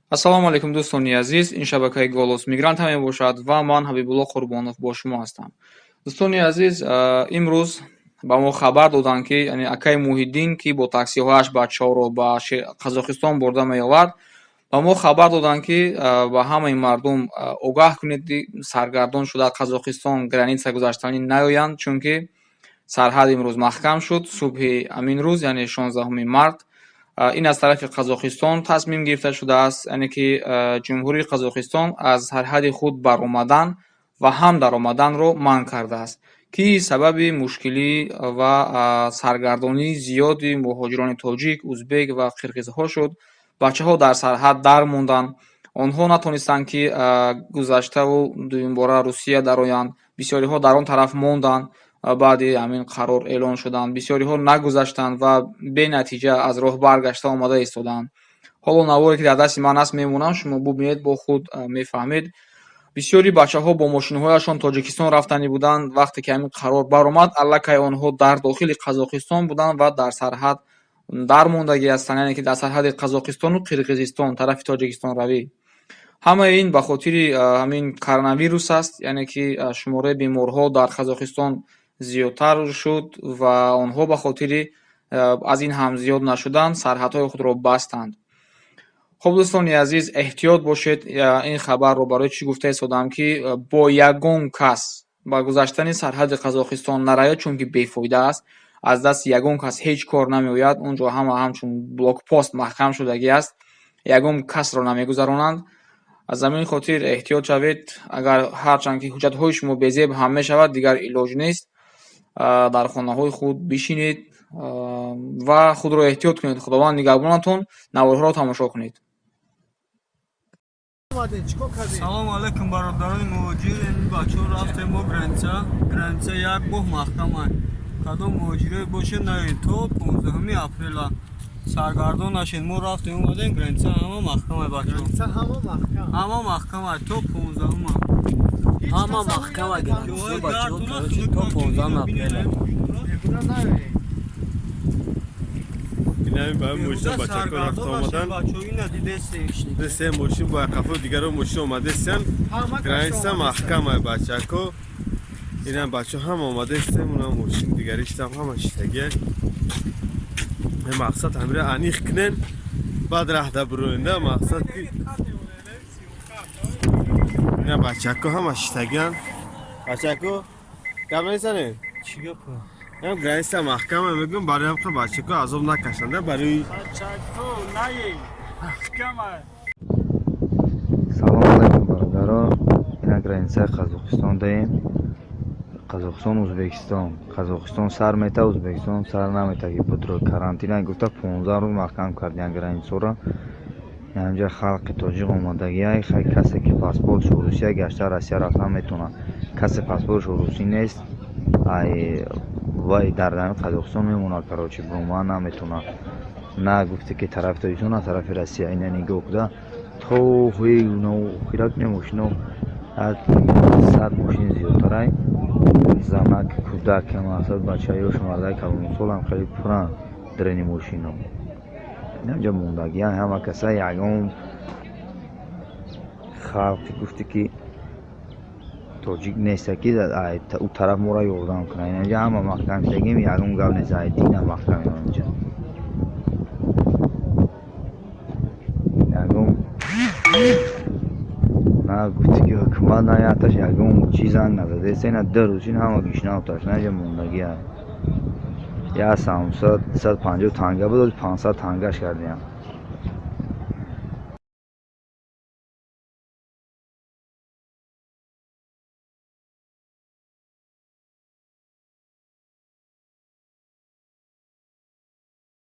Ассалому алайкум, дӯстони азиз. Ин шабакаи «Голос мигранта» мебошад ва ман, Ҳабибулло Қурбонов, бо шумо ҳастам. Дӯстони азиз, имрӯз ба мо хабар доданд, ки яъне акаи Муҳиддин, ки бо таксиҳояш бачаҳоро ба Қазоқистон бурда меовард, ба мо хабар доданд, ки ба ҳамаи мардум огаҳ кунед, ки саргардон шуда Қазоқистон граница гузаштанӣ наёянд, чунки сарҳад имрӯз маҳкам шуд субҳи ҳамин рӯз, яъне 16 март. Ин аз тарафи Қазоқистон тасмим гирифта шудааст, яъне ки Ҷумҳурии Қазоқистон аз сарҳади худ баромадан ва ҳам даромаданро манъ кардааст, ки сабаби мушкилӣ ва саргардонии зиёди муҳоҷирони тоҷик, узбек ва қирғизҳо шуд. Бачаҳо дар сарҳад дар монданд, онҳо натонистанд, ки гузаштаву дуюмбора Русия дароянд. Бисёриҳо дар он тараф монданд. Баъди ҳамин қарор эълон шуданд, бисёриҳо нагузаштанд ва бенатиҷа аз роҳ баргашта омада истоданд. Ҳоло наворе, ки дар дасти ман аст, мемонам, шумо бубинед, бо худ мефаҳмед. Бисёри бачаҳо бо мошинҳояшон Тоҷикистон рафтанӣ буданд. Вақте ки ҳамин қарор баромад, аллакай онҳо дар дохили Қазоқистон буданд ва дар сарҳад дар мондагӣ ҳастанд, яъне ки дар сарҳади Қазоқистону Қирғизистон, тарафи Тоҷикистон равӣ. Ҳамаи ин ба хотири ҳамин коронавирус аст, яъне ки шумораи беморҳо дар Қазоқистон зиёдтар шуд ва онҳо ба хотири аз ин ҳам зиёд нашудан сарҳадҳои худро бастанд. Хуб, дӯстони азиз, эҳтиёт бошед. Ин хабарро барои чӣ гуфта истодам, ки бо ягон кас ба гузаштани сарҳади Қазоқистон наравед, чунки бефоида аст, аз дасти ягон кас ҳеҷ кор намеояд. Он ҷо ҳама ҳамчун блокпост маҳкам шудагӣ аст, ягон касро намегузаронанд. Аз ҳамин хотир эҳтиёт шавед. Агар ҳарчанд ки ҳуҷҷатҳои шумо безеб ҳам мешавад, дигар илоҷ нест. Дар хонаҳои худ бишинед ва худро эҳтиёт кунед. Худованд нигаҳбонатон. Наворҳоро тамошо кунед. Салому алайкум, бародарони муҳоҷир. Ин бачаҳо рафтем мо граница. Граница як моҳ маҳкама. Кадом муҳоҷире боше, наед то 15 апрела. Саргардон нашед. Мо рафтем, омадем, граница ҳама маҳкама, бачаҳо. Ҳама маҳкам. Ҳама маҳкама то 15-ума. Ҳама маҳкама граница, бачаҳо, короче, то 15 апреля. Бегуна наёед. Инами ба мошин бачако рафта омадан. Бачаҳо, ина дидесте. Се мошин бо қафо дигаро мошин омадестиян. Ҳама Граница маҳкама, бачако. Инам бачо ҳама омадестем, унам мошин дигариштам ҳама шитагия. Мақсад ҳамира аниқ кунен, баъд раҳда бироенда. Мақсад ки ина бачако ҳама шитагиян. Бачако, гап мезанем? Чӣ гапа? Ям граница маҳкама мегӯм, барои ҳамқа бачако азоб накашанда барои Бачако, наед. Маҳкама. Салом алайкум, бародаро. Ина границаи Қазоқистон даем, Қазоқистон, Ӯзбекистон. Қазоқистон сар мета, Ӯзбекистон сар намета, ки будро карантина гуфта 15 рӯз маҳкам кардиян границаро. Инҷа халқи тоҷик омадагиай. Хай, касе ки паспортш Русия гашта, Россия рафтан метавонад. Касе паспортш русӣ нест, ай вай дар Қазоқистон мемонад, короче, броман наметавонад, на гуфте ки тарафи Тоҷикистон, на тарафи Россия. Ина нигоҳ куда, то хирак мошино 100 мошин зиёдтарай. Занак, кӯдак, мақсад бача, ёш, мардаи калонсолам хеле пуранд дарини мошино. Инҷа мондагиян ҳама каса. Ягон халқи гуфте ки тоҷик неста, ки ӯ тараф моро ёрдам кунад. Инҷа ҳама маҳкам шудагим, ягон гап нест, ай дина маҳкам. Инҷа ягон на гуфти ки ҳукумат, на яташ ягон чиз занг назадеста. Ина 2 рӯз ин ҳама гишнав ташна инҷа мондагия. Як самса 150 танга буд, 500 тангаш кардиям.